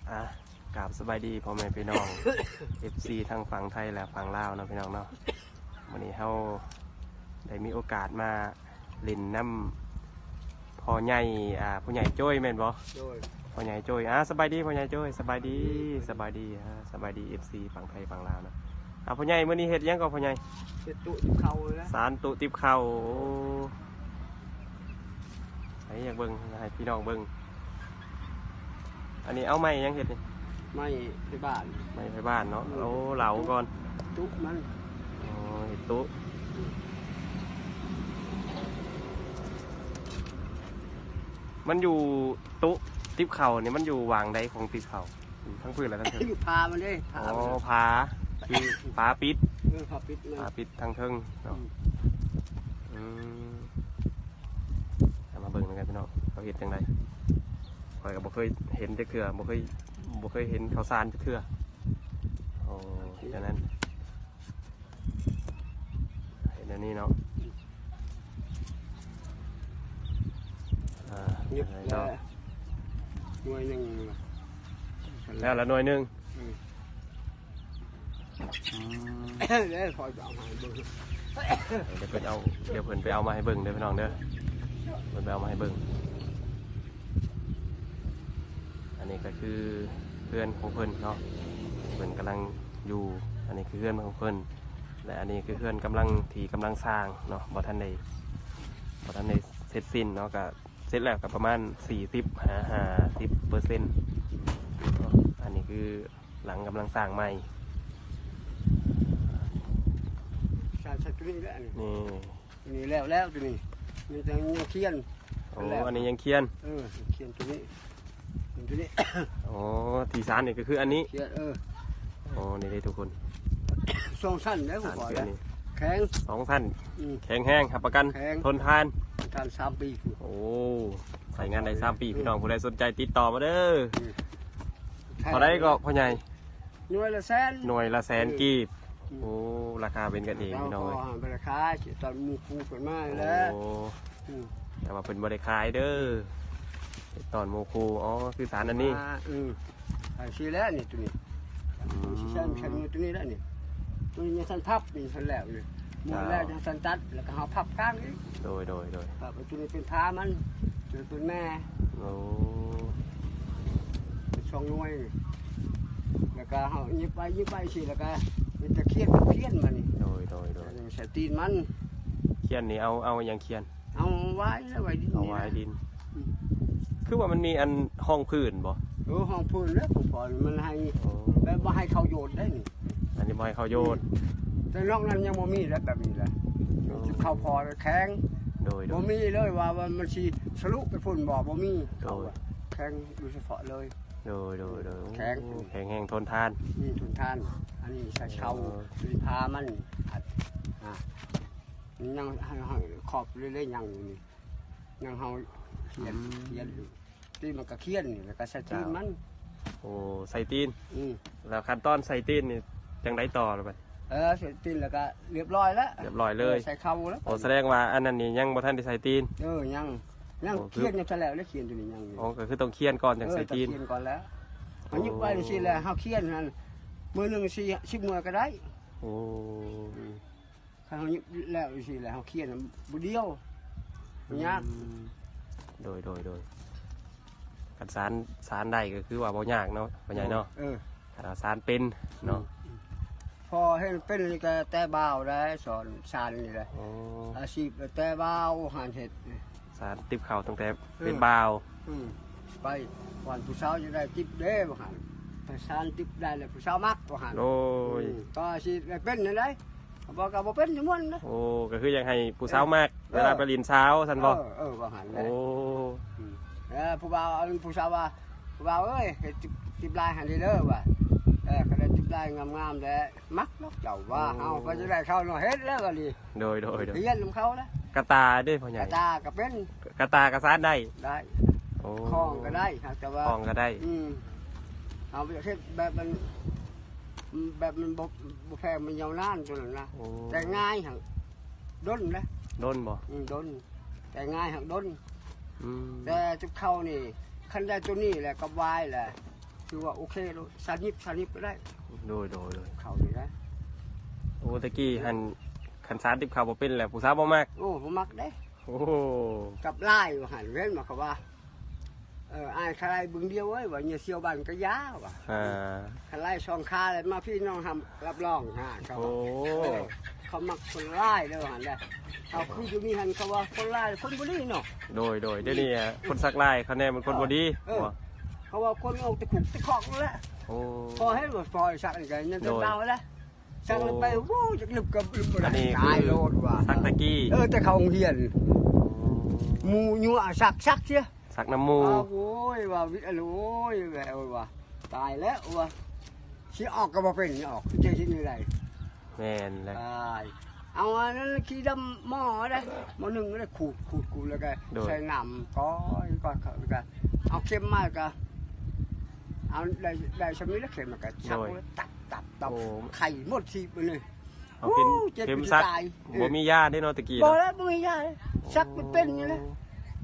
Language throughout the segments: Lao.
ອ່າ ກາບສະບາຍດີພໍ່ແມ່ພີ່ນ້ອງ ເອັຟຊີ ທັງຝັ່ງໄທ ແລະ ຝັ່ງລາວເນາະ ພີ່ນ້ອງເນາະ. ມື້ນີ້ເຮົາໄດ້ມີໂອກາດມາຫຼິ້ນນຳພໍ່ໃຫຍ່ ອ່າ ຜູ້ໃຫຍ່ໂຈ້ຍແມ່ນບໍ່? ໂດຍ ພໍ່ໃຫຍ່ໂຈ້ຍ. ອ່າ ສະບາຍດີພໍ່ໃຫຍ່ໂຈ້ຍ. ສະບາຍດີ ສະບາຍດີ ອ່າ ສະບາຍດີ ເອັຟຊີ ຝັ່ງໄທຝັ່ງລາວເນາະ. ອ່າ ພໍ່ໃຫຍ່ ມື້ນີ້ເຮັດຫຍັງກໍພໍ່ໃຫຍ່? ເຮັດໂຕະຕິບເຂົ້ານີ້ແຫຼະ ສານໂຕະຕິບເຂົ້າ. ໂອ້ ໃຫ້ ຢາກເບິ່ງ ໃຫ້ພີ່ນ້ອງເບິ່ງ. ອັນນີ້ເອົາໄມ້ຫຍັງເຮັດນີ້? ໄມ້ໄຜ່ບ້ານ ໄມ້ໄຜ່ບ້ານເນາະ. ໂອ້ ເຫຼົາກ່ອນ ຕຸມັນ. ອໍ ເຮັດຕຸ. ມັນຢູ່ ຕຸຕິບເຂົ້ານີ້ ມັນຢູ່ຫວ່າງໃດຂອງຕິບເຂົ້າ? ທັງພື້ນ ແລະ ທັງເທິງ ຢູ່ຜາມັນເດ້. ຜາ ອໍ ມັນ ຜາ ຄືຜາປິດ. ເອີ ຜາປິດມັນ ຜາປິດທາງເທິງເນາະ. ອືມ ເອົາມາເບິ່ງນຳກັນພີ່ນ້ອງ ເຂົາເຮັດຈັ່ງໃດ. ຂ້ອຍກໍບໍ່ເຄີຍເຫັນຈັກເທື່ອ ບໍ່ເຄີຍ ບໍ່ເຄີຍເຫັນເຂົ້າສານຈັກເທື່ອ. ໂອ້ ເຮັດແນວນັ້ນ ເຮັດແນວນີ້ເນາະ. ອ່າ ເຮັດແລ້ວ ໜ່ວຍໜຶ່ງ ແລ້ວລະໜ່ວຍໜຶ່ງ. ອືມ ອືມ ເດ້ ຂ້ອຍຈະເອົາມາໃຫ້ເບິ່ງ. ດຽວເພິ່ນເອົາ ດຽວເພິ່ນໄປເອົາມາໃຫ້ເບິ່ງເດີພີ່ນ້ອງເດີ ເພິ່ນໄປເອົາມາໃຫ້ເບິ່ງ. ອັນນີ້ກໍຄືເຮືອນຂອງເພິ່ນເນາະ ເພິ່ນກຳລັງຢູ່. ອັນນີ້ຄືເຮືອນຂອງເພິ່ນ ແລະ ອັນນີ້ຄືເຮືອນກຳລັງ ທີ່ກຳລັງສ້າງເນາະ ບໍ່ທັນໄດ້ ບໍ່ທັນໄດ້ເສັດສິ້ນເນາະ ກະເສັດແລ້ວກະປະມານສີ່ສິບຫາຫ້າສິບເປີເຊັນ. ອັນນີ້ຄື ຫຼັງກຳລັງສ້າງໃໝ່. ສ້າງໃສ່ໂຕນີ້ແຫຼະ ນີ້ ນີ້ແລ້ວ ແລ້ວໂຕນີ້ ມີແຕ່ຍັງຄຽນ. ໂອ້ ແລ້ວ ອັນນີ້ຍັງຄຽນ. ເອີ ຄຽນໂຕນີ້ ໂຕນີ້. ໂອ້ ທີ່ສານນີ້ກໍຄືອັນນີ້ ຄຽນ. ເອີ ໂອ້ ນີ້ເດ້ທຸກຄົນ ສອງຊັ້ນແລ້ວ ສານຄືອັນນີ້ ແຂງ ສອງຊັ້ນ. ອືມ ແຂງແຮງ ຮັບປະກັນ ແຂງ ທົນທານ ທົນທານສາມປີພຸ້ນ. ໂອ້ ໃຊ້ງານໄດ້ສາມປີ. ອືມ ພີ່ນ້ອງຜູ້ໃດສົນໃຈຕິດຕໍ່ມາເດີ. ອືມ ເທົ່າໃດກໍພໍ່ໃຫຍ່? ໜ່ວຍລະແສນ ໜ່ວຍລະແສນ ເອີ ກີບ. ອືມ ໂອ້ ລາຄາເປັນກັນເອງ ພີ່ນ້ອງເອີຍ. ເຮົາກໍບໍ່ໄດ້ຂາຍ ຊິຕ້ອນໝູ່ຄູ່ເພິ່ນມາແຫຼະ. ໂອ້ ອືມ ແຕ່ວ່າເພິ່ນບໍ່ໄດ້ຂາຍເດີ ອືມ ຕ້ອນໝູ່ຄູ່. ອໍ ຄືສານອັນນີ້ ອືມ ອັນຊີ້ແຫຼະນີ້ ໂຕນີ້. ອືມ ຊິໃຊ້ ໃຊ້ມືໂຕນີ້ແຫຼະນີ້ ໂຕນີ້ຍັງທັນພັບ ນີ້ທັນແລ້ວນີ້. ໝົດແລ້ວ ເຈົ້າ ຍັງທັນຕັດ ແລ້ວກໍເຮົາພັບກາງອີກ. ໂດຍ ໂດຍ ໂດຍ ພັບໂຕນີ້ເປັນພາມັນ ໂຕນີ້ເປັນແມ່. ໂອ້ ເປັນສອງໜ່ວຍ ແລ້ວກໍເຮົາຫຍິບໄວ້ ຫຍິບໄວ້ຊີ້ ແລ້ວກໍມີແຕ່ຄຽນ ຄຽນມານີ້. ໂດຍ ໂດຍ ໂດຍ ໃສ່ຕີນມັນ. ຄຽນນີ້ເອົາ ເອົາຫຍັງຄຽນ? ເອົາຫວາຍແຫຼະ ຫວາຍດິນ. ເອົາຫວາຍດິນ. ອືມ ຄືວ່າມັນມີອັນຮອງພື້ນບໍ່? ເອີ ຮອງພື້ນແຫຼະ ຂອງພໍ່ນີ້ມັນໃຫ້ ໂອ້ ແບບບໍ່ໃຫ້ເຂົ້າໂຍດໄດ້ນີ້. ອັນນີ້ບໍ່ໃຫ້ເຂົ້າໂຍດ. ອືມ ແຕ່ນອກນັ້ນຍັງບໍ່ມີແລ້ວ ແບບນີ້ແຫຼະ. ໂອ້ ເຂົ້າພໍແຂງ. ໂດຍ ໂດຍ ບໍ່ມີເລີຍວ່າ ວ່າມັນຊິທະລຸໄປພຸ້ນບໍ່ ບໍ່ມີ. ໂດຍ ເຂົາວ່າແຂງໂດຍສະເພາະເລີຍ. ໂດຍ ໂດຍ ໂດຍ ແຂງ ໂອ້ ແຂງແຮງ ທົນທານ. ອືມ ທົນທານ. ອັນນີ້ໃສ່ເຂົ້າ ໂອ້ ພາມັນ ອາ ຍັງໃຫ້ ໃຫ້ຂອບເລື້ອຍໆ ຍັງຢູ່ນີ້ ຍັງເຮົາຄຽນ ອືມ ຄຽນຢູ່ ຕີນມັນກໍຄຽນນີ້ ແລ້ວກໍໃສ່ຕີນມັນ. ໂອ້ ໃສ່ຕີນ. ອືມ ແລ້ວຂັ້ນຕອນໃສ່ຕີນນີ້ຈັ່ງໃດຕໍ່ລະບັດ? ເອີ ໃສ່ຕີນແລ້ວກໍລຽບລ້ອຍລະ ລຽບລ້ອຍເລີຍ. ເອີ ໃສ່ເຂົ້າລະ. ໂອ້ ສະແດງວ່າອັນນັ້ນນີ້ຍັງບໍ່ທັນໄດ້ໃສ່ຕີນ. ເອີ ຍັງ ຍັງ ໂອ້ ຄຽນຍັງບໍ່ແລ້ວ ແລ້ວຄຽນໂຕນີ້ຍັງຢູ່. ອໍ ກໍຄືຕ້ອງຄຽນກ່ອນຈັ່ງໃສ່ຕີນ. ເອີ ຕ້ອງຄຽນກ່ອນແລ້ວ. ໂອ້ ເຮົາຫຍິບໄວ້ຈັ່ງຊີ້ແຫຼະ ເຮົາຄຽນຫັ້ນ ມື້ໜຶ່ງສີ່ສິບໜ່ວຍກໍໄດ້. ໂອ້ ອືມ ຄັນເຮົາແລ້ວຈັ່ງຊີ້ແຫຼະ ເຮົາຄຽນນະ ມື້ດຽວ ບໍ່ຍາກ. ອືມ ໂດຍ ໂດຍ ໂດຍ ຄັນສານ ສານໄດ້ກໍຄືວ່າບໍ່ຍາກເນາະ ພໍ່ໃຫຍ່ເນາະ. ໂດຍ ເອີ ຄັນວ່າສານເປັນເນາະ. ອືມ ພໍເຮັດເປັນນີ້ກໍແຕ່ບ່າວໄດ້ ສອນສານນີ້ແຫຼະ. ໂອ້ ອາຊີບແຕ່ບ່າວ ຫານເຮັດ ສານຕິບເຂົ້າຕັ້ງແຕ່ ເອີ ເປັນບ່າວ. ອືມ ໄປ ວ່າຜູ້ສາວຈະໄດ້ຕິບເດ້ ວ່າຫັ້ນ ຖ້າສານຕິບໄດ້ແລ້ວຜູ້ສາວມັກ ວ່າຫັ້ນ. ໂດຍ ອືມ ກໍຊິໄດ້ເປັນນັ້ນໄດ໋ ບໍ່ກໍບໍ່ເປັນຈຳນວນນະ. ໂອ້ ກໍຄືຢາກໃຫ້ຜູ້ສາວມັກ ເອີ ເວລາໄປຫຼິ້ນສາວຊັ້ນບໍ່? ເອີ ເອີ ວ່າຫັ້ນແຫຼະ. ໂອ້ ອືມ ເອີ ຜູ້ບ່າວ ຜູ້ສາວວ່າ ຜູ້ບ່າວເອີຍ ເຮັດຕິບ ຕິບລາຍໃຫ້ເດີ ວ່າ ເອີ ຄັນໄດ້ຕິບລາຍງາມໆແລ້ວ ມັກດອກເຈົ້າວ່າ. ໂອ້ ເຮົາກໍຈະໄດ້ເຂົາເນາະ ເຮັດແລ້ວບັດນີ້. ໂດຍ ໂດຍ ໂດຍ ຮຽນນຳເຂົາແຫຼະ. ກະຕ່າເດ້ພໍ່ໃຫຍ່? ກະຕ່າກໍເປັນ ກະຕ່າກໍສານໄດ້? ໄດ້. ໂອ້ ຄ້ອງກໍໄດ້ ຫາກແຕ່ວ່າ ຄ້ອງກໍໄດ້. ອືມ ເຮົາຢາກເຮັດແບບມັນ ແບບມັນບໍ່ ບໍ່ແພງ ມັນຍາວນານໂຕນັ້ນນະ. ໂອ້ ແຕ່ງງ່າຍຫັ້ນດົນເດ້. ດົນບໍ່? ອືມ ດົນ ແຕ່ງງ່າຍຫັ້ນດົນ. ອືມ ແຕ່ຈຸດເຂົ້ານີ້ ຄັນໄດ້ໂຕນີ້ແຫຼະ ກັບຫວາຍແຫຼະ ຄືວ່າໂອເຄໂລດ ສານຍິບ ສານຍິບກໍໄດ້. ໂດຍ ໂດຍ ໂດຍ ເຂົ້ານີ້ນະ. ໂອ້ ແຕ່ກີ້ຫັ້ນ ຄັນສານຕິບເຂົ້າບໍ່ເປັນແລ້ວ ຜູ້ສາວບໍ່ມັກ. ໂອ້ ບໍ່ມັກເດ້. ໂອ້ ກັບລາຍວ່າຫັ້ນ ເຫັນບໍ່ ເຂົາວ່າ ເອີ ອ້າຍຄະລາຍບຶງດຽວເອີຍ ວ່າເຫຍື່ອສ່ຽວບ້ານກະຢາວ່າ. ອ່າ ຄະລາຍສອງຄາແລ້ວມາພີ່ນ້ອງຮຳ ຮັບຮອງຫາເຂົາ. ໂອ້ ເອີ ເຂົາມັກຄົນລາຍເດີຫັ້ນເດ້. ເຮົາຄືຢູ່ນີ້ຫັ້ນ ເຂົາວ່າຄົນລາຍຄົນບໍ່ດີເນາະ. ໂດຍ ໂດຍ ດຽວນີ້ຄົນສັກລາຍເຂົາແນມເປັນຄົນບໍ່ດີ. ເອີ ເຂົາວ່າຄົນອອກແຕ່ຄຸກແຕ່ຄອກນັ້ນແຫຼະ. ໂອ້ ພໍເຫັນວ່າພໍສັກນີ້ກໍຍັງເປັນເບົາແຫຼະ. ສັກລົງໄປ ໂອ້ ໂອ້ ຈັກລຶບກໍລຶບບໍ່ໄດ້ ຕາຍໂລດວ່າ. ສັກແຕ່ກີ້ ເອີ ແຕ່ເຂົ້າໂຮງຮຽນ ໝູ່ຍົວະສັກ ສັກເສຍ ສັກນຳໝູ່. ອ້າວ ໂອ້ຍ ວ່າວິ ໂອ້ຍ ແວ່ວ່າ ຕາຍແລ້ວວ່າ ຊິອອກກໍບໍ່ເປັນ ອອກຄືຈະເຮັດແນວໃດ. ແມ່ນແຫຼະ ຕາຍ. ເອົາອັນນັ້ນຂີ້ດຳໝໍ້ເດ້ ໝໍ້ໜຶ່ງເດ້ ຂູດ ຂູດ ຂູດ ແລ້ວກໍ ໂດຍ ໃສ່ນ້ຳ ກ້ອຍ ກ້ອຍ ແລ້ວກໍເອົາເຂັມມາ ແລ້ວກໍເອົາໄດ້ ໄດ້ສ່ຳນີ້ແຫຼະ ເຂັມ ແລ້ວກໍສັກ ໂດຍ ຕັບ ຕັບ ຕັບ ໂອ້ ໄຂ່ໝົດທີ່ບາດນີ້. ເອົາເຂັມ ໂອ້ ເຂັມສັກ ເຈັບຕາຍ. ເອີ ບໍ່ມີຢາເດ້ເນາະ ແຕ່ກີ້ ບໍ່ແລ້ວ ບໍ່ມີຢາ ສັກເປັນໆນີ້ແຫຼະ. ໂອ້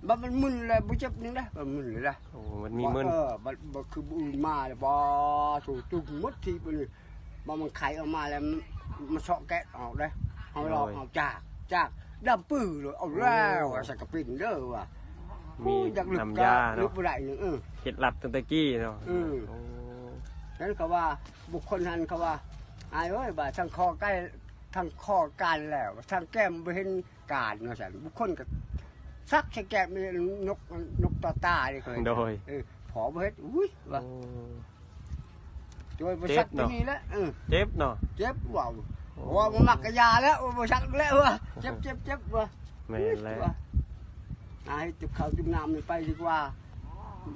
ບັດມັນມຶນແລ້ວບໍ່ເຈັບນີ້ນະ ມັນມຶນແລ້ວ. ໂອ້ ມັນມີມຶນ. ເອີ ບັດ ບັດຄືມື້ອື່ນມາແລ້ວ ບໍ່ ໂທ້ ຕຶກໝົດທີ່ບາດນີ້. ບໍ່ ມັນໄຂ່ອອກມາແລ້ວ ມັນ ມັນເຊາະແກະອອກເດ້ ເຮົາລອກ ໂດຍ ເອົາຈາກ ຈາກດຳປືໂລດ ເອົາແລ້ວ. ໂອ້ ວ່າສັກກະປິນເດີວ່າ ມີ ໂອ້ຍ ຢາກລຶບ ນ້ຳຢາເນາະ ລຶບບໍ່ໄດ້ນີ້. ເອີ ເຄັດລັບຕັ້ງແຕ່ກີ້ເນາະ. ເອີ ໂອ້ ນັ້ນເຂົາວ່າ ບຸກຄົນຫັ້ນເຂົາວ່າ ອ້າຍເອີຍ ວ່າທັງຄໍໃກ້ ທັງຄໍການແລ້ວ ທັງແກ້ມບໍ່ເຫັນການ ວ່າຊັ້ນ. ບຸກຄົນກໍສັກໃສ່ແກ້ມ ນົກ ນົກຕໍ່ຕາເດ້. ໂດຍ ເອີ ພໍບໍ່ເຮັດ ອຸ້ຍ ວ່າ ໂອ້ ໂດຍ ບໍ່ສັກ ເຈັບເນາະ ທີ່ນີ້ແຫຼະ. ເອີ ເຈັບເນາະ ເຈັບເວົ້າ. ໂອ້ ໂອ້ ບໍ່ມັກກະຢ່າແລ້ວ ບໍ່ສັກແລ້ວວ່າ ເຈັບ ເຈັບ ເຈັບວ່າ. ແມ່ນແລ້ວ ວ່າ ຫາເຮັດກັບເຂົ້າກິນນ້ຳນີ້ໄປດີກວ່າ.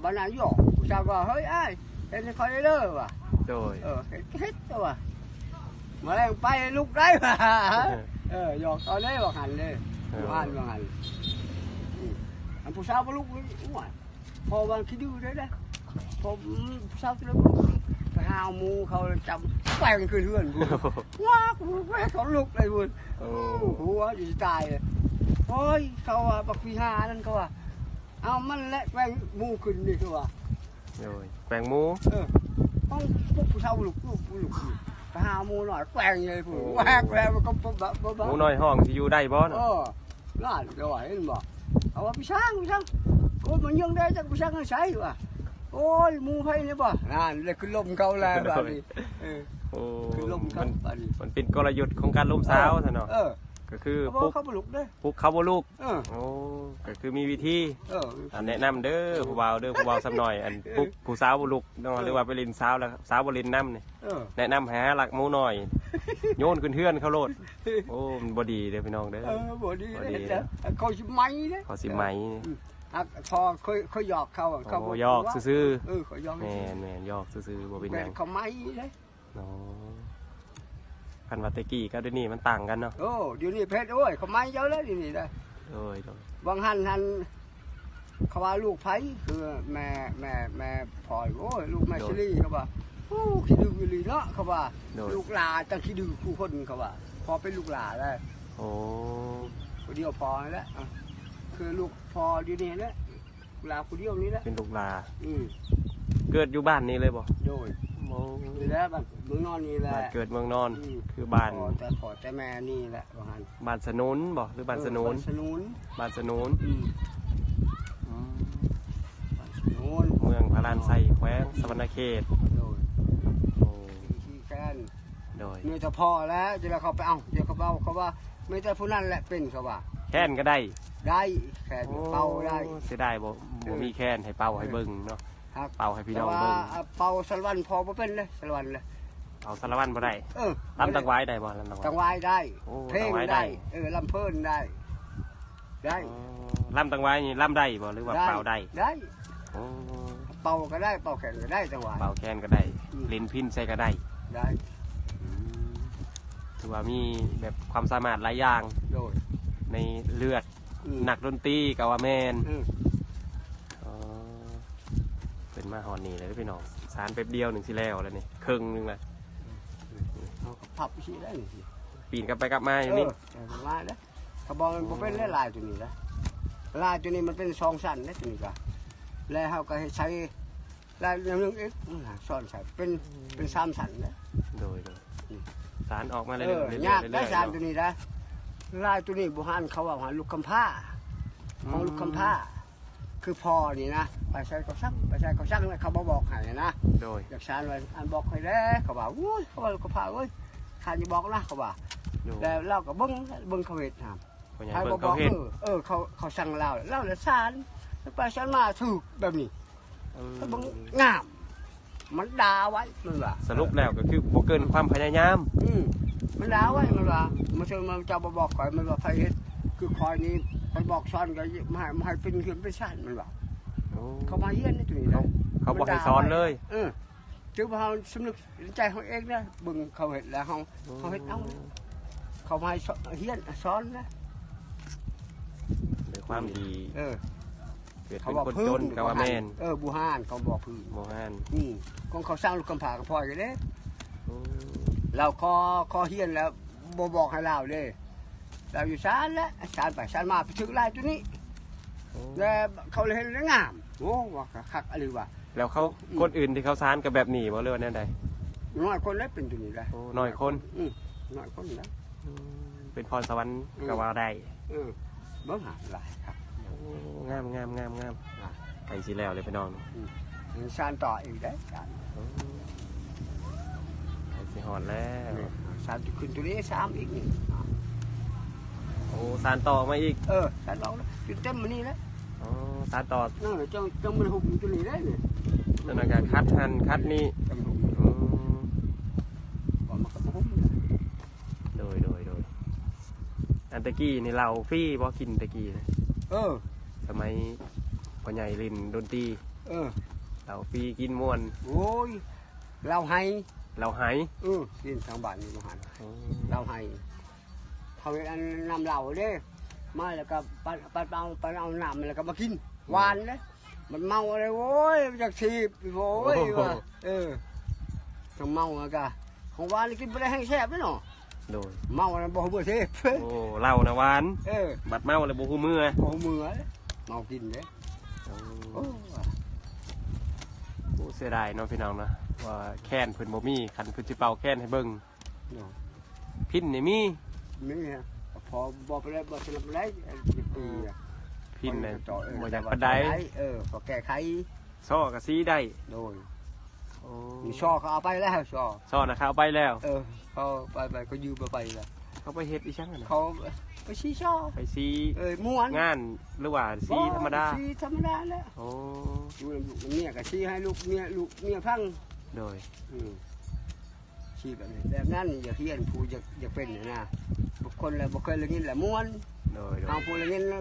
ບັດນັ້ນໂຍ ຜູ້ສາວວ່າ ເຮີ້ຍ ອ້າຍ ເຮັດໃຫ້ຂ້ອຍເດີວ່າ. ໂດຍ ເອີ ເຮັດ ເຮັດຕົວະ ມາແລງໄປລຸກໄດ້ວ່າ. ເອີ ຫຍອກເຂົາເດ້ວ່າຫັ້ນເດ້ ເອີ ຢູ່ຫັ້ນວ່າຫັ້ນ. ອື ອັນຜູ້ສາວບໍ່ລຸກ ໂອ້ຍ ພໍວ່າຂີ້ດື້ເດ້ ພໍ ອື ຜູ້ສາວຊິລຸກ ໄປຫາໝູ່ເຂົາຈັບແກວ່ງຂຶ້ນເຮືອນພຸ້ນ. ວ້າ ແກວ່ງເຂົາລຸກເລີຍພຸ້ນ. ໂອ້ ໂອ້ ຫົວຢູ່ຊິຕາຍ. ໂອ້ຍ ເຂົາວ່າບັກຜີຫານັ້ນ ເຂົາວ່າ ເອົາມັນແຫຼະແກວ່ງໝູ່ຂຶ້ນນີ້ ຄືວ່າ ໂດຍ ແກວ່ງໝູ່. ເອີ ຂອງພວກຜູ້ສາວລຸກ ລຸກ ລຸກ ໄປຫາໝູ່ນ້ອຍແກວ່ງໃຫຍ່ພຸ້ນ. ໂອ້ ແກວ່ງແລ້ວມັນກໍບໍ່ ບໍ່ ບໍ່ ໝູ່ນ້ອຍຮ້ອງຊິຢູ່ໄດ້ບໍ່ເນາະ? ເອີ ນັ້ນ ເຈົ້າວ່າເຫັນບໍ່? ເຂົາວ່າ ພີ່ຊ່າງ ພີ່ຊ່າງ ໂອ້ຍ ມັນຍັງໄດ້ຈັກ ພີ່ຊ່າງໃຫ້ໃຊ້ວ່າ. ໂອ້ຍ ໝູ່ໃຜນີ້ບໍ່? ນັ້ນແຫຼະ ຄືລົມເຂົາແລ້ວບາດນີ້. ເອີ ໂອ້ ຄືລົມເຂົາບາດນີ້. ມັນເປັນກົນລະຍຸດຂອງການລົມສາວ ເອີ ຊະເນາະ. ເອີ ກໍຄື ເຂົາບໍ່ ປຸກ ເຂົາບໍ່ລຸກເດ້ ປຸກເຂົາບໍ່ລຸກ. ເອີ ໂອ້ ກໍຄືມີວິທີ. ເອີ ອາ ແນະນຳເດີຜູ້ບ່າວເດີ ຜູ້ບ່າວສ່ຳໜ້ອຍ ອັນ ເອີ ປຸກຜູ້ສາວບໍ່ລຸກເນາະ ເອີ ຫຼືວ່າໄປຫຼິ້ນສາວແລ້ວສາວບໍ່ຫຼິ້ນນຳນີ້. ເອີ ແນະນຳໃຫ້ຫາລັກໝູ່ນ້ອຍ ໂຍນຂຶ້ນເຮືອນເຂົາໂລດ. ໂອ້ ມັນບໍ່ດີເດີພີ່ນ້ອງເດີ. ເອີ ບໍ່ດີ ບໍ່ດີເດ້ ເຂົາຊິໄໝເດ້ ເຂົາຊິໄໝ. ເອີ ອື ຫາກພໍເຄີຍ ເຄີຍຫຍອກເຂົາ ເຂົາ ໂອ້ ບໍ່ ຫຍອກຊື່ໆ. ເອີ ເຂົາຫຍອກ ແມ່ນໆ ຫຍອກຊື່ໆ ບໍ່ເປັນຫຍັງ ເຂົາໄໝເດ້. ອໍ ຄັນວ່າແຕ່ກີ້ກັບດຽວນີ້ມັນຕ່າງກັນເນາະ. ໂອ້ ດຽວນີ້ເພັດ ໂອ້ຍ ເຂົາໃໝ່ເຈົ້າແລ້ວດຽວນີ້ນະ. ໂດຍ ໂດຍ ຫວ່າງຫັ້ນຫັ້ນ ເຂົາວ່າລູກໃຜ ຄືແມ່ ແມ່ ແມ່ພອຍ ໂອ້ຍ ລູກແມ່ ໂດຍ ຊີຣີ ເຂົາວ່າ ໂອ້ ຂີ້ດື້ອີ່ຫຼີເນາະ ເຂົາວ່າ. ໂດຍ ລູກຫຼ້າຈັ່ງຂີ້ດື້ຄູ່ຄົນ ເຂົາວ່າ ພໍເປັນລູກຫຼ້າແລ້ວ. ໂອ້ ຜູ້ດຽວພໍນີ້ແຫຼະ ອະ ຄືລູກພໍດຽວນີ້ແຫຼະ. ຫຼ້າຜູ້ດຽວນີ້ແຫຼະ ເປັນລູກຫຼ້າ. ອື ເກີດຢູ່ບ້ານນີ້ເລີຍບໍ່? ໂດຍ ໂອ້ ນີ້ແຫຼະ ບ້ານເມືອງນອນນີ້ແຫຼະ ບ້ານເກີດເມືອງນອນ. ອື ຄືບ້ານ ພໍ່ແຕ່ພໍ່ແຕ່ແມ່ນີ້ແຫຼະ ວ່າຫັ້ນ. ບ້ານສະໜູນບໍ່ ຫຼືບ້ານສະໜູນ? ເອີ ບ້ານສະໜູນ ບ້ານສະໜູນ. ອື ອືມ ບ້ານສະໜູນ ເມືອງພະລານໄຊ ແຂວງສະຫວັນນະເຂດ. ໂດຍ ໂອ້ ທີ່ແຄນ. ໂດຍ ມີແຕ່ພໍ່ແຫຼະ ຈະໄດ້ເຂົ້າໄປເອົາ ດຽວເຂົາເວົ້າ ເຂົາວ່າມີແຕ່ຜູ້ນັ້ນແຫຼະເປັນ ເຂົາວ່າ. ແຄນກໍໄດ້? ໄດ້ ແຄນ ໂອ້ ເປົ່າໄດ້. ເສຍດາຍບໍ່ ເອີ ບໍ່ມີແຄນໃຫ້ເປົ່າໃຫ້ເບິ່ງເນາະ. ເປົ່າໃຫ້ພີ່ນ້ອງເບິ່ງ ແຕ່ວ່າ ເປົ່າສາລະວັນພໍບໍ່ເປັນເດ້ ສາລະວັນເລີຍ. ເອົາສາລະວັນບໍ່ໄດ້? ເອີ ລຳຕັງຫວາຍໄດ້ບໍ່? ລຳຕັງຫວາຍ ຕັງຫວາຍໄດ້. ໂອ້ ເພງໄດ້ ເອີ ລຳເພີນໄດ້ ໄດ້. ອໍ ລຳຕັງຫວາຍນີ້ລຳໄດ້ບໍ່ ຫຼືວ່າເປົ່າໄດ້? ໄດ້ ໂອ້ ເປົ່າກໍໄດ້ ເປົ່າແຄນກໍໄດ້ ຕັງຫວາຍ ເປົ່າແຄນກໍໄດ້. ອືມ ຫຼິ້ນພິນໃສ່ກໍໄດ້ ໄດ້. ອືມ ຖືວ່າມີແບບຄວາມສາມາດຫຼາຍຢ່າງ. ໂດຍ ໃນເລືອດ ອືມ ນັກດົນຕີກໍວ່າແມ່ນ. ອືມ ອໍ ເພິ່ນມາຮອດນີ້ແລ້ວເດ້ພີ່ນ້ອງ ສານແປັບດຽວໜຶ່ງຊິແລ້ວແລ້ວນີ້ ເຄິ່ງໜຶ່ງແລ້ວ. ເຮົາກໍພັບຊິໄດ້ນີ້ ປີນກັບໄປກັບມາຢູ່ນີ້. ເອີ ມາເດ້ ຂະບອງມັນບໍ່ເປັນແລ້ວ ລາຍຕົວນີ້ນະ ລາຍຕົວນີ້ມັນເປັນສອງຊັ້ນເດ້ ຕົວນີ້ກະ ແລ້ວເຮົາກໍເຮັດໃສ່ ລາຍແນວໜຶ່ງອີກ ອືມ ຊ້ອນໃສ່ເປັນ ເປັນສາມຊັ້ນເດ້. ໂດຍ ໂດຍ ອືມ ສານອອກມາເລື້ອຍໆ ເອີ ເລື້ອຍໆ ຍາກໄດ໋ ເລື້ອຍໆ ສານ ເນາະ ຕົວນີ້ນະ. ລາຍຕົວນີ້ບູຮານ ເຂົາເວົ້າຫາລູກກຳພ້າ ຂອງ ອືມ ລູກກຳພ້າ ຄືພໍ່ນີ້ນະ ໄປໃສກໍສັ່ງ ໄປໃສກໍສັ່ງ ແລ້ວເຂົາບໍ່ບອກໃຫ້ນະ. ໂດຍ ຢາກສານວ່າ ອັນ ບອກຂ້ອຍແດ່ ເຂົາວ່າ ໂອ້ຍ ເຂົາວ່າ ລູກກຳພ້າເອີຍ ຂ້າຈະບອກນະ ເຂົາວ່າ. ໂດຍ ແລ້ວລາວກໍເບິ່ງ ເບິ່ງເຂົາເຮັດນະ ພໍ່ໃຫຍ່ ໃຜ ເບິ່ງເຂົາເຮັດ ເອີ ເອີ ເຂົາ ເຂົາສັ່ງລາວ ລາວລະສານ ໄປສານມາຖືກແບບນີ້. ເອີ ເບິ່ງງາມ ມັນດ່າໄວ້ ມັນວ່າ. ສະຫຼຸບແລ້ວກໍຄືບໍ່ເກີນຄວາມພະຍາຍາມ. ອືມ ມັນດ່າໄວ້ ມັນວ່າ ມາເຊີນມາ ເຈົ້າບໍ່ບອກຂ້ອຍ ມັນວ່າ ໃຜເຮັດຄືຂ້ອຍນີ້ ໄປບອກສອນກໍບໍ່ໃຫ້ ບໍ່ໃຫ້ເປັນເຮືອນເປັນຊານ ມັນວ່າ. ໂອ້ ເຂົາມາຮຽນໃນຕົວນີ້ນະ ເຂົາ ເຂົາບໍ່ໃຫ້ສອນເລີຍ. ເອີ ຖືວ່າເຮົາສຳນຶກໃນໃຈເຮົາເອງນະ ເບິ່ງເຂົາເຮັດແລ້ວເຮົາ ໂອ້ ເຮົາເຮັດເອົານະ. ເຂົາມາໃຫ້ສອນ ຮຽນສອນນະ ດ້ວຍຄວາມທີ່ ເອີ ເກີດເປັນຄົນຈົນກໍວ່າແມ່ນ. ເອີ ບູຮານ ເຂົາບອກພື້ນ ບູຮານ ອືມ ຂອງເຂົາສ້າງລູກກຳພ້າກໍພໍຢູ່ເດ້. ໂອ້ ລາວຂໍ ຂໍຮຽນແລ້ວບໍ່ບອກໃຫ້ລາວເດ້ ລາວຢູ່ສານແຫຼະ ສານໄປສານມາ ໄປຖືກລາຍຕົວນີ້. ໂອ້ ແລ້ວເຂົາເຫັນແລ້ວງາມ ໂອ້ ວ່າຄັກອີ່ຫຼີວ່າ. ແລ້ວເຂົາ ອືມ ຄົນອື່ນທີ່ເຂົາສານກໍແບບນີ້ບໍ່ ຫຼືວ່າແນວໃດ? ນ້ອຍຄົນແຫຼະເປັນຕົວນີ້ແຫຼະ. ໂອ້ ນ້ອຍຄົນ ອືມ ນ້ອຍຄົນແຫຼະ. ອືມ ເປັນພອນສະຫວັນ ອືມ ກໍວ່າໄດ້. ເອີ ເບິ່ງຫາຫຼາຍຄັກ. ໂອ້ ງາມໆໆໆ ອ່າ ໃກ້ຊິແລ້ວເລີຍພີ່ນ້ອງ. ອືມ ຍັງສານຕໍ່ອີກເດ້ ສານ. ໂອ້ ໃກ້ຊິຮອດແລ້ວ ນີ້ ສານຂຶ້ນຕົວນີ້ ສາມອີກນີ້. ໂອ້ ສານຕໍ່ອອກມາອີກ. ເອີ ສານຕໍ່ເລີຍ ຈົນເຕັມມື້ນີ້ແຫຼະ. ອໍ ສານຕໍ່ ເອີ ຈັ່ງ ຈັ່ງມັນຫຸ້ມຕົວນີ້ໄດ້ນີ້ ຕົວນັ້ນກໍຂັດຫັ້ນຂັດນີ້ ຈັ່ງຫຸ້ມ. ອືມ ບໍ່ ມັນກໍບໍ່ຫຸ້ມ. ໂດຍ ໂດຍ ໂດຍ ອັນແຕ່ກີ້ນີ້ເຫຼົ້າຟຣີບໍ່ ກິນແຕ່ກີ້ນະ? ເອີ ສະໄໝພໍ່ໃຫຍ່ຫຼິ້ນດົນຕີ. ເອີ ເຫຼົ້າຟຣີກິນມ່ວນ. ໂອ້ຍ ເຫຼົ້າໄຮ ເຫຼົ້າໄຮ. ເອີ ກິນທາງບ້ານນີ້ບໍ່ຫັນ. ໂອ້ ເຫຼົ້າໄຮ ເຂົາເຮັດອັນນ້ຳເຫຼົ້າເດ້ ມາແລ້ວກໍປັ່ນ ປັ່ນເອົາ ປັ່ນເອົານ້ຳ ແລ້ວກໍມາກິນ ຫວານເດ້. ມັນເມົາເລີຍ ໂອ້ຍ ຢາກຖີບ ໂອ້ຍ ໂອ້ໂຫ ວ່າ ເອີ ທັງເມົາແລ້ວກໍ ຂອງຫວານນີ້ກິນບໍ່ໄດ້ ແຮ່ງແຊບເດ້ເນາະ. ໂດຍ ເມົາແລ້ວບໍ່ຮູ້ເມືອເຊ. ໂອ້ ເຫຼົ້ານະຫວານ ເອີ ບັດເມົາແລ້ວບໍ່ຮູ້ເມືອ ບໍ່ຮູ້ເມືອ ເມົາກິນເດ້. ໂອ້ ໂອ້ ໂອ້ ເສຍດາຍເນາະພີ່ນ້ອງເນາະ ວ່າແຄນເພິ່ນບໍ່ມີ ຄັນເພິ່ນຊິເປົ່າແຄນໃຫ້ເບິ່ງ. ໂດຍ ພິນນີ້ມີ ມີ ພໍບໍ່ໄປໄດ້ ບໍ່ສະລັບໄດ້ ປີ ພິນນະ ບໍ່ຢາກປານໃດ. ເອີ ພໍແກ້ໄຂ ຊໍກໍສີໄດ້. ໂດຍ ໂອ້ ຊໍເຂົາເອົາໄປແລ້ວ ຊໍ ຊໍນະເຂົາເອົາໄປແລ້ວ. ເອີ ເຂົາໄປ ໄປ ເຂົາຢືມເອົາໄປແລ້ວ. ເຂົາໄປເຮັດອີ່ຫຍັງຫັ້ນນະ? ເຂົາໄປສີຊໍ ໄປສີ ເອີ ມ່ວນ ງານ ຫຼືວ່າສີທຳມະດາ? ສີທຳມະດາແຫຼະ. ໂອ້ ຢູ່ນຳລູກນຳເມຍກໍສີໃຫ້ລູກເມຍ ລູກເມຍຟັງ. ໂດຍ ອືມ ຊີບແບບນີ້ ແບບນັ້ນ ຢາກຮຽນ ຜູ້ຢາກ ຢາກເປັນນະ ບາງຄົນລະບໍ່ເຄີຍໄດ້ຍິນລະມ່ວນ. ໂດຍ ໂດຍ ເຮົາຜູ້ໄດ້ຍິນລະ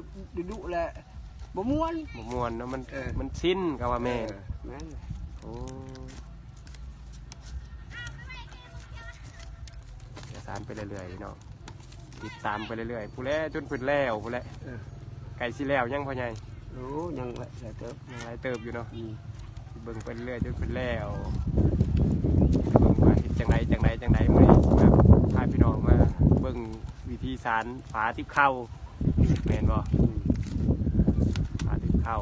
ດຸໆລະບໍ່ມ່ວນ ບໍ່ມ່ວນເນາະ ມັນ ເອີ ມັນຊິນກໍວ່າແມ່ນ. ເອີ ແມ່ນ. ໂອ້ ສານໄປເລື້ອຍໆເນາະ ຕິດຕາມໄປເລື້ອຍໆ ພຸ້ນແຫຼະ ຈົນເພິ່ນແລ້ວພຸ້ນແຫຼະ. ເອີ ໃກ້ຊິແລ້ວຍັງພໍ່ໃຫຍ່? ໂອ້ ຍັງຫຼາຍເຕີບ ຍັງຫຼາຍເຕີບຢູ່ເນາະ. ອືມ ເບິ່ງໄປເລື້ອຍຈົນເພິ່ນແລ້ວ ເບິ່ງວ່າເຮັດຈັ່ງໃດ ຈັ່ງໃດ ຈັ່ງໃດ. ມື້ນີ້ຊິມາພາພີ່ນ້ອງມາເບິ່ງວິທີສານຝາຕິບເຂົ້າ ແມ່ນບໍ່? ອືມ ຝາຕິບເຂົ້າ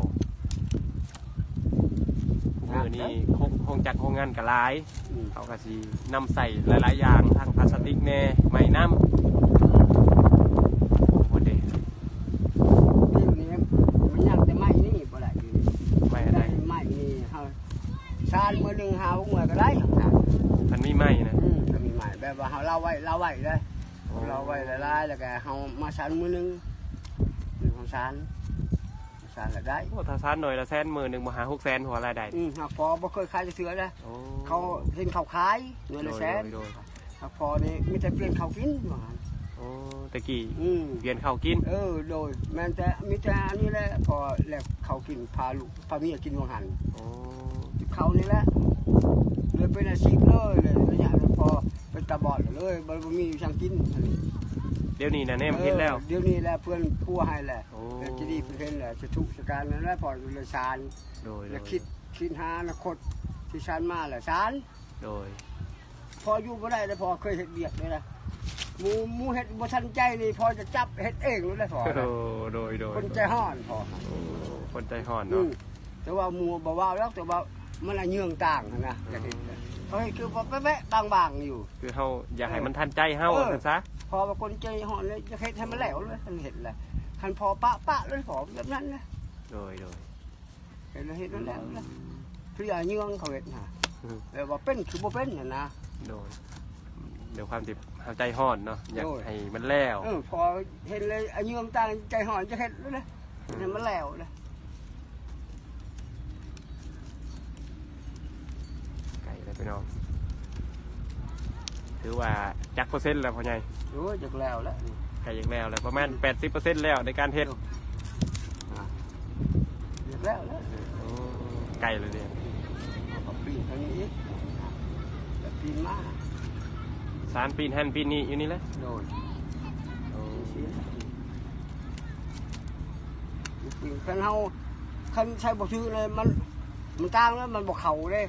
ມື້ນີ້ໂຮງຈັກໂຮງງານກໍຫຼາຍ. ອືມ ເຂົາກໍຊິນຳໃຊ້ຫຼາຍໆຢ່າງ ທັງພາສຕິກແດ່ ໄມ້ນຳ. ໂອ້ ບໍ່ໄດ້ ດຽວນີ້ມັນຍັງແຕ່ໄມ້ນີ້ບໍ່ໄດ້ ໄມ້ອັນໃດ? ໄມ້ນີ້ເຮົາສານມື້ໜຶ່ງຫ້າຫົກເມື່ອກໍໄດ້. ຄັນມີໄມ້ນະ? ອືມ ຄັນມີໄມ້ ແບບວ່າເຮົາເລົ່າໄວ້ ເລົ່າໄວ້ເດ້. ໂອ້ ເລົ່າໄວ້ຫຼາຍໆ ແລ້ວກໍເຮົາມາສານມື້ໜຶ່ງ ເຮົາສານ ສານລະໄດ້. ໂອ້ ຖ້າສານໜ່ວຍລະແສນ ມື້ໜຶ່ງບໍ່ຫ້າຫົກແສນ ຫົວລາຍໄດ້. ອືມ ຫາກພໍບໍ່ເຄີຍຂາຍຈັກເທື່ອເດ້. ໂອ້ ເຂົາເຫັນເຂົາຂາຍໜ່ວຍລະແສນ. ໂດຍ ໂດຍ ໂດຍ ຫາກພໍນີ້ມີແຕ່ປ່ຽນເຂົ້າກິນວ່າ. ໂອ້ ແຕ່ກີ້ ອືມ ປ່ຽນເຂົ້າກິນ. ເອີ ໂດຍ ແມ່ນແຕ່ ມີແຕ່ອັນນີ້ແຫຼະ ພໍແລກເຂົ້າກິນ ພາລູກພາເມຍກິນວ່າຫັ້ນ. ໂອ້ ເຂົ້ານີ້ແຫຼະ ເລີຍເປັນອາຊີບເລີຍ ເລີຍໄລຍະນັ້ນພໍ ເປັນຕາບອດເລີຍ ບໍ່ ບໍ່ມີຫຍັງກິນ. ດຽວນີ້ນະແນມເຮັດແລ້ວ. ເອີ ດຽວນີ້ແຫຼະ ເພື່ອນຄົວໃຫ້ແຫຼະ. ໂອ້ ເປັນທີ່ດີເພິ່ນເຫັນແຫຼະ ສາທຸສາການນັ້ນແຫຼະ ພໍເລີຍສານ. ໂດຍ ແລະ ໂດຍ ຄິດ ຄິດຫາອະນາຄົດທີ່ສານມາແຫຼະສານ. ໂດຍ ພໍຢູ່ບໍ່ໄດ້ເດ້ ພໍເຄີຍເຮັດວຽກເດ້ນະ ໝູ່ ໝູ່ເຮັດບໍ່ທັນໃຈນີ້ ພໍຈະຈັບເຮັດເອງໂລດເດ້ພໍ. ໂດຍ ໂດຍ ໂດຍ ຄົນໃຈຮ້ອນພໍ. ໂອ້ ຄົນໃຈຮ້ອນເນາະ. ອືມ ແຕ່ວ່າໝູ່ບໍ່ເວົ້າດອກ ແຕ່ວ່າ ມັນລະເຍືອງຕ່າງຫັ້ນນະ ຢາກເຮັດນະ ເຂົາເຮັດຄືວ່າແປະໆບາງໆຢູ່ ຄືເຮົາຢາກໃຫ້ມັນທັນໃຈເຮົາ ເອີ ວ່າຊັ້ນຊະ ເພາະວ່າຄົນໃຈຮ້ອນເລີຍ ຢາກເຮັດໃຫ້ມັນແລ້ວເລີຍ ຄັນເຮັດລະ ຄັນພໍປະ ປະເລີຍ ພໍແບບນັ້ນນະ ໂດຍໆ ເຮັດລະເຮັດນັ້ນແຫຼະ ເພາະວ່າເຍືອງເຂົາເຮັດນະ ອືມ ແບບວ່າເປັນຄືບໍ່ເປັນຫັ້ນນະ ໂດຍ ດ້ວຍຄວາມທີ່ເຮົາໃຈຮ້ອນເນາະ ຢາກ ໂດຍ ໃຫ້ມັນແລ້ວ ເອີ ພໍເຫັນເລີຍ ອາຍຸຕ່າງໆ ໃຈຮ້ອນຈະເຮັດເລີຍ ອືມ ໃຫ້ມັນແລ້ວເລີຍ ໃກ້ແລ້ວພີ່ນ້ອງ ຖືວ່າຈັກເປີເຊັນແລ້ວພໍ່ໃຫຍ່? ໂອ້ຍ ຈັກແລ້ວແລ້ວ ໃກ້ຢາກແລ້ວແລ້ວ ປະມານ ອືມ ແປດສິບເປີເຊັນແລ້ວໃນການເຮັດ ໂອ້ ອ່າ ຢາກແລ້ວແລ້ວ ໂອ້ ໃກ້ແລ້ວເດ້ ເອົາກໍປີນທາງນີ້ອີກ ແລ້ວປີນມາ ສານປີນຫັ້ນປີນນີ້ຢູ່ນີ້ແຫຼະ ໂດຍ ໂອ້ ຊິ ຄັນເຮົາ ຄັນໃຊ້ບໍ່ຖືກເລີຍ ມັນ ມັນຕ່າງແລ້ວ ມັນບໍ່ເຂົ້າເດ້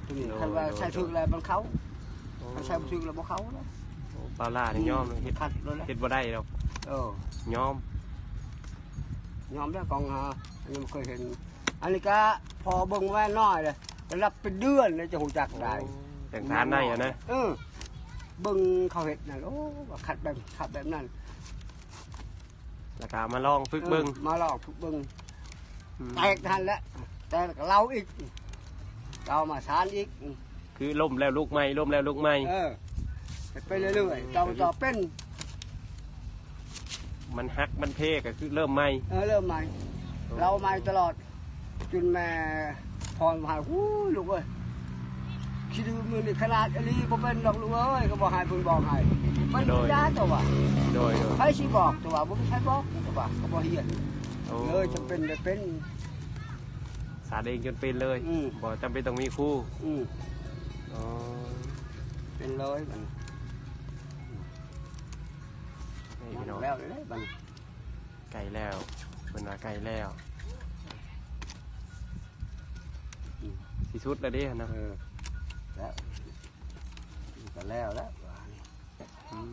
ໂຕນີ້ ໂດຍ ຄັນວ່າ ໂດຍ ໃຊ້ຖືກແລ້ວມັນເຂົ້າ ໂອ້ ຄັນໃຊ້ບໍ່ຖືກແລ້ວບໍ່ເຂົ້າເດ້ ໂອ້ ປາລານີ້ ອືມ ຍອມເຮັດ ຂັດໂລດແຫຼະ ເຮັດບໍ່ໄດ້ດອກ ເອີ ຍອມ ຍອມແລ້ວ ຂອງຫາ ອັນນີ້ບໍ່ເຄີຍເຫັນ ອັນນີ້ກະພໍເບິ່ງແວ່ນນ້ອຍເດ້ ໄດ້ຮັບເປັນເດືອນເລີຍ ຈະຮູ້ຈັກໄດ້ ໂອ້ ແຕ່ງສານໄດ້ຫັ້ນນະ ເອີ ເບິ່ງເຂົາເຮັດນັ້ນ ໂອ້ ວ່າຂັດແບບ ຂັດແບບນັ້ນ ແລ້ວກໍເອົາມາລອງຝຶກເບິ່ງ ເອີ ມາລອງຝຶກເບິ່ງ ອືມ ແຕກຫັ້ນແຫຼະ ແຕກແລ້ວກໍເລົາອີກ ເລົາມາສານອີກ ອືມ ຄືລົ້ມແລ້ວລຸກໃໝ່ ລົ້ມແລ້ວລຸກໃໝ່ ເອີ ເຮັດໄປເລື້ອຍໆ ເອີ ເຕົາຕໍ່ເປັນ ມັນຫັກມັນເພກໍຄືເລີ່ມໃໝ່ ເອີ ເລີ່ມໃໝ່ ໂອ້ ເລົາໃໝ່ຕະຫຼອດ ຈົນແມ່ພອນວ່າ ໂອ້ຍ ລູກເອີຍ ຂີ້ດື້ມື້ນີ້ຂະໜາດອີ່ຫຼີບໍ່ເປັນດອກລູກເອີຍ ກໍບໍ່ໃຫ້ເພິ່ນບອກໃຫ້ ເພິ່ນ ໂດຍ ຢ່າຕົວະ ໂດຍໆ ໃຜຊິບອກຕົວະ ບໍ່ມີໃຜບອກຕົວະ ກໍບໍ່ຮຽນ ໂອ້ ເລີຍຈຳເປັນໄດ້ເປັນ ສານເອງຈົນເປັນເລີຍ ອືມ ບໍ່ຈຳເປັນຕ້ອງມີຄູ ອືມ ອໍ ເປັນເລີຍບັດນີ້ ນີ້ພີ່ນ້ອງ ແລ້ວເລີຍບັດນີ້ ໃກ້ແລ້ວ ເພິ່ນວ່າໃກ້ແລ້ວ ອືມ ຊິສຸດແລ້ວເດ້ຫັ້ນນະ ເອີ ແລ້ວ ກໍແລ້ວແລ້ວວ່ານີ້ ອືມ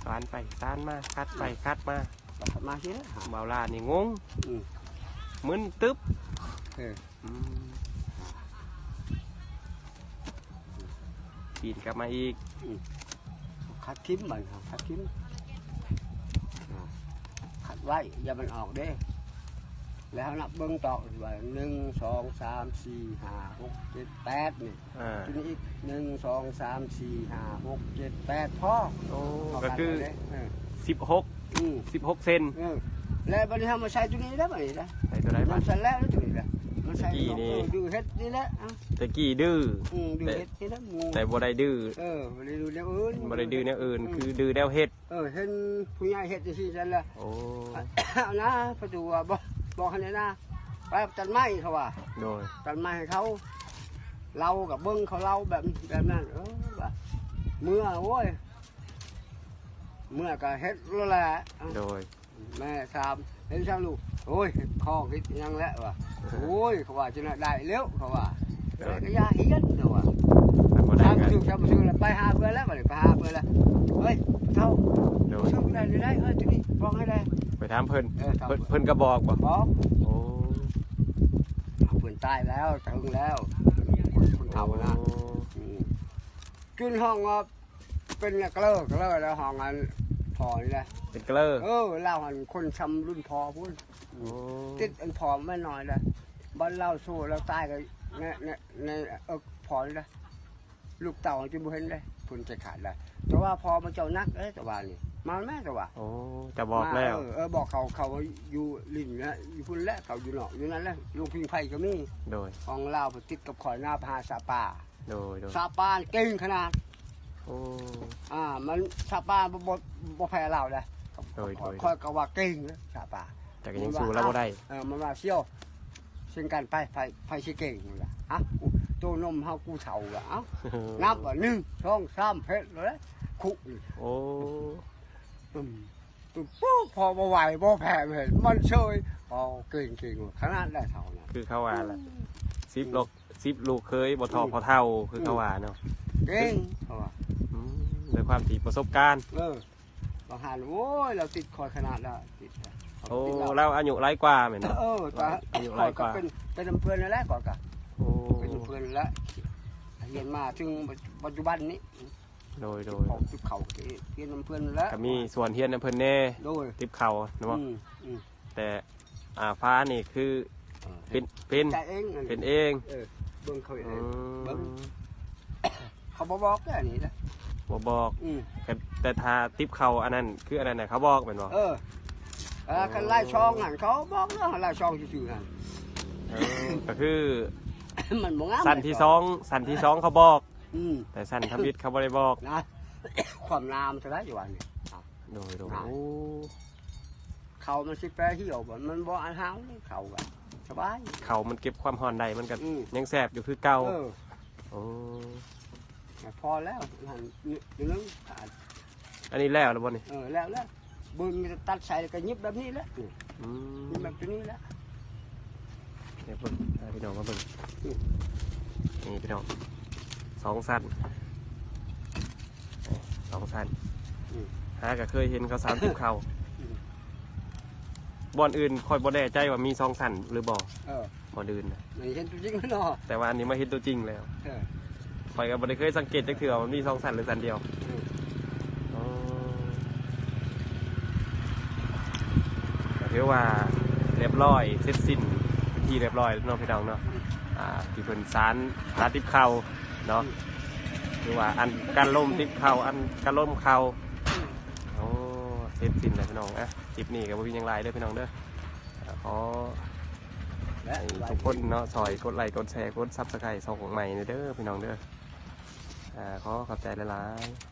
ສານໄປສານມາ ຂັດໄປ ອືມ ຂັດມາ ມາຊີ້ແຫຼະ ບ່າວຫຼ້ານີ້ງົງ ອືມ ມຶນຕຶບ ເອີ ອືມ ປີນກັບມາອີກ ອືມ ຂັດຖິ້ມບັດ ຂັດຖິ້ມ ອ່າ ຂັດໄວ້ ຢ່າມັນອອກເດ້ ແລ້ວເຮົານັບເບິ່ງຕໍ່ວ່າ ໜຶ່ງ ສອງ ສາມ ສີ່ ຫ້າ ຫົກ ເຈັດ ແປດ ນີ້ ອ່າ ຕົວນີ້ອີກ ໜຶ່ງ ສອງ ສາມ ສີ່ ຫ້າ ຫົກ ເຈັດ ແປດ ພໍ ໂອ້ ເທົ່າກັນ ກໍຄື ເອີ ສິບຫົກ ອືມ ສິບຫົກເຊັນ ເອີ ແລ້ວບັດນີ້ເຮົາມາໃສ່ຕົວນີ້ແລ້ວບັດນີ້ນະ ໃສ່ຕົວໃດບັດ ມັນໃສ່ແລ້ວຕົວນີ້ນະ ມັນໃສ່ ແຕ່ກີ້ນີ້ ເອີ ດື້ເຮັດນີ້ແຫຼະ ຕະກີ້ດື້ ອືມ ດື້ເຮັດນີ້ແຫຼະ ແຕ່ບໍ່ໄດ້ດື້ ເອີ ບໍ່ໄດ້ດື້ແນວອື່ນ ບໍ່ໄດ້ດື້ແນວອື່ນ ອືມ ຄືດື້ແນວເຮັດ ເອີ ເຫັນຜູ້ໃຫຍ່ເຮັດຈັ່ງຊີ້ຊັ້ນລະ ໂອ້ ນະ ປະຕູວ່າ ບອກ ບອກໃຫ້ແດ່ນະ ໄປຕັດໄມ້ ເຂົາວ່າ ໂດຍ ຕັດໄມ້ໃຫ້ເຂົາ ເລົາກໍເບິ່ງເຂົາເລົາແບບ ແບບນັ້ນ ເອີ ວ່າ ເມື່ອ ໂອ້ຍ ເມື່ອກໍເຮັດໂລດແຫຼະ ໂດຍ ແມ່ຖາມ ເຮັດຫຍັງລູກ? ໂອ້ຍ ເຮັດຄອງເຮັດຫຍັງແຫຼະວ່າ ໂອ້ຍ ເຂົາວ່າ ຈັ່ງນັ້ນໄດ້ແລ້ວ ເຂົາວ່າ ໂດຍ ແລ້ວກໍຢ່າຮຽນ ເຂົາວ່າ ມັນບໍ່ໄດ້ ຖາມ ກໍ ຊື່ ຖາມຊື່ ແລ້ວໄປຫາເພິ່ນແລ້ວ ບັດນີ້ໄປຫາເພິ່ນແລ້ວ ເຮີ້ຍ ເຖົ້າ ໂດຍ ຊື່ໄດ້ ໄດ້ ເຮີ້ຍ ຕົວນີ້ບອກໃຫ້ແດ່ ໄປຖາມເພິ່ນ ເອີ ຖາມ ເພິ່ນ ເພິ່ນກໍບອກບໍ່? ບອກ ໂອ້ ເພິ່ນຕາຍແລ້ວ ແຕ່ເຫິງແລ້ວ ຄົນ ຄົນເຖົ້ານະ ໂອ້ ອືມ ຈົນຮ້ອງວ່າ ເປັນເກລີ ເກລີແລ້ວຫ້ອງອັນພໍ່ນີ້ແຫຼະ ເປັນເກລີ ເອີ ລາວຫັ້ນຄົນຊ່ຳລຸ້ນພໍ່ພຸ້ນ ໂອ້ ຕິດອັນພໍ່ແມ່ນ້ອຍແຫຼະ ບັດລາວໂຊລາວຕາຍກໍໃນ ໃນ ໃນເອິກພໍ່ນີ້ແຫຼະ ລູກເຕົ້າຈະບໍ່ເຫັນເດ້ ເພິ່ນຈະຂາດແລ້ວ ແຕ່ວ່າພໍ່ມາເຈົ້າໜັກເດ້ ແຕ່ວ່ານີ້ ມາແມ່ ແຕ່ວ່າ ໂອ້ ຈະບອກແລ້ວ ເອີ ເອີ ບອກເຂົາ ເຂົາຢູ່ຫຼິ້ນນະ ຢູ່ພຸ້ນແຫຼະ ເຂົາຢູ່ນອກ ຢູ່ນັ້ນແຫຼະ ໂລງພິງໄຟກໍມີ ໂດຍ ຂອງລາວໄປຕິດກັບຂ້ອຍນາ ໄປຫາສາປາ ໂດຍ ໂດຍ ສາປານເກັ່ງຂະໜາດ ໂອ້ ອ່າ ມັນສາປານບໍ່ ບໍ່ ບໍ່ແພ້ລາວເດ້ ໂດຍ ໂດຍ ຂ້ອຍກໍວ່າເກັ່ງເດ້ສາປານ ແຕ່ກໍຍັງສູ້ລາວບໍ່ໄດ້ ເອີ ມັນວ່າ ສ່ຽວ ເຊັ່ນກັນ ໄປ ໃຜ ໃຜຊິເກັ່ງ ມັນວ່າ ເອົ້າ ໂຕນົມເຮົາ ກູເຖົ້າລະ ເອົ້າ ນັບວ່າ ໜຶ່ງ ສອງ ສາມ ເຮັດເລີຍ ຄຸນີ້ ໂອ້ ປຶ້ມ ປຶ້ມ ປູ້ ພໍບໍ່ໄຫວ ບໍ່ແພ້ເລີຍ ມັນເຊີຍ ອໍ ເກັ່ງ ເກັ່ງ ຂະໜາດໃດເຖົ້ານະ ຄືເຂົາວ່າລະ ອືມ ສິບ ອືມ ລູກ ສິບລູກເຂີຍບໍ່ທໍ່ ອືມ ພໍ່ເຖົ້າ ຄືເຂົາວ່າເນາະ ເກັ່ງ ເຂົາວ່າ ອືມ ດ້ວຍຄວາມທີ່ປະສົບການ ເອີ ເຮົາຫັ້ນ ໂອ້ຍ ລາວຕິດຂ້ອຍຂະໜາດລະ ຕິດລະ ໂອ້ ລາວອາຍຸຫຼາຍກວ່າແມ່ນບໍ່? ເອີ ອາຍຸຫຼາຍກວ່າ ຂ້ອຍກໍເປັນ ເປັນນຳເພິ່ນນັ້ນແຫຼະ ຂ້ອຍກໍ ໂອ້ ເປັນນຳເພິ່ນແຫຼະ ຮຽນມາເຖິງປັດຈຸບັນນີ້. ໂດຍໆ ຕິບເຂົ້າ ຕິບເຂົ້າ ຮຽນນຳເພິ່ນແຫຼະ ກໍມີສ່ວນຮຽນນຳເພິ່ນແດ່ ໂດຍ ຕິບເຂົ້າເນາະ ອືມ ອືມ ແຕ່ ອ່າ ຟ້ານີ້ຄື ເອີ ເປັນ ເປັນ ເປັນເອງ ເປັນເອງ ເອີ ເບິ່ງເຂົາເອງ ອືມ ເບິ່ງ ເຂົາບໍ່ບອກເດີອັນນີ້ນະ ບໍ່ບອກ ອືມ ແຕ່ ແຕ່ຖ້າຕິບເຂົ້າອັນນັ້ນ ຄືອັນນັ້ນນະ ເຂົາບອກແມ່ນບໍ່? ເອີ ເອີ ຄັນລາຍຊ່ອງຫັ້ນ ເຂົາບອກເນາະ ລາຍຊ່ອງຊື່ໆຫັ້ນ ເອີ ກໍຄື ມັນບໍ່ງາມ ຊັ້ນທີສອງ ຊັ້ນທີສອງເຂົາບອກ ອືມ ແຕ່ຊັ້ນທຳອິດເຂົາບໍ່ໄດ້ບອກນະ ຄວາມງາມເທົ່າໃດຢູ່ວ່ານີ້ ໂດຍໆ ໂອ້ ເຂົ້າມັນຊິແປຫ່ຽວບໍ່ ມັນບໍ່ອັນຫາວນີ້ ເຂົ້າກໍສະບາຍ ເຂົ້າມັນເກັບຄວາມຮ້ອນໄດ້ ມັນກໍ ອືມ ຍັງແຊບຢູ່ຄືເກົ່າ ເອີ ໂອ້ ພໍແລ້ວ ອັນນີ້ແລ້ວແລ້ວບໍ່ນີ້? ເອີ ແລ້ວແລ້ວ ບຶງນີ້ຕັດໃສ່ແລ້ວກໍຫຍິບແບບນີ້ແຫຼະ ອືມ ຫຍິບແບບຕົວນີ້ແຫຼະ ເດີເບິ່ງ ພາພີ່ນ້ອງມາເບິ່ງ ອືມ ນີ້ພີ່ນ້ອງ ສອງຊັ້ນ ສອງຊັ້ນ ອືມ ຫາກໍເຄີຍເຫັນເຂົາສາມຕິບເຂົ້າ ອືມ ບ່ອນອື່ນຂ້ອຍບໍ່ແນ່ໃຈວ່າມີສອງຊັ້ນຫຼືບໍ່ ເອີ ບ່ອນອື່ນນະ ໄດ້ເຫັນຕົວຈິງເນາະ ແຕ່ວ່າອັນນີ້ມາເຫັນຕົວຈິງແລ້ວ ເອີ ຂ້ອຍກໍບໍ່ໄດ້ເຄີຍສັງເກດຈັກເທື່ອວ່າມັນມີສອງຊັ້ນຫຼືຊັ້ນດຽວ ອືມ ອໍ ກໍຖືວ່າຮຽບຮ້ອຍ ເສັດສິ້ນເປັນທີ່ຮຽບຮ້ອຍເນາະ ພີ່ນ້ອງເນາະ ອືມ ອ່າ ທີ່ເພິ່ນສານ ສານຕິບເຂົ້າເນາະ ອືມ ຖືວ່າອັນການລົມຕິບເຂົ້າ ອັນການລົມເຂົ້າ ອືມ ໂອ້ ເສັດສິ້ນແລ້ວພີ່ນ້ອງ ອ່ະ ຄລິບນີ້ກໍບໍ່ມີຫຍັງຫຼາຍເດີພີ່ນ້ອງເດີ ຂໍໃຫ້ທຸກຄົນເນາະ ຊ່ອຍກົດໄລ ກົດແຊ ກົດ Subscribe ຊ່ອງໃໝ່ນີ້ເດີພີ່ນ້ອງເດີ ອ່າ ຂໍຂອບໃຈຫຼາຍໆ.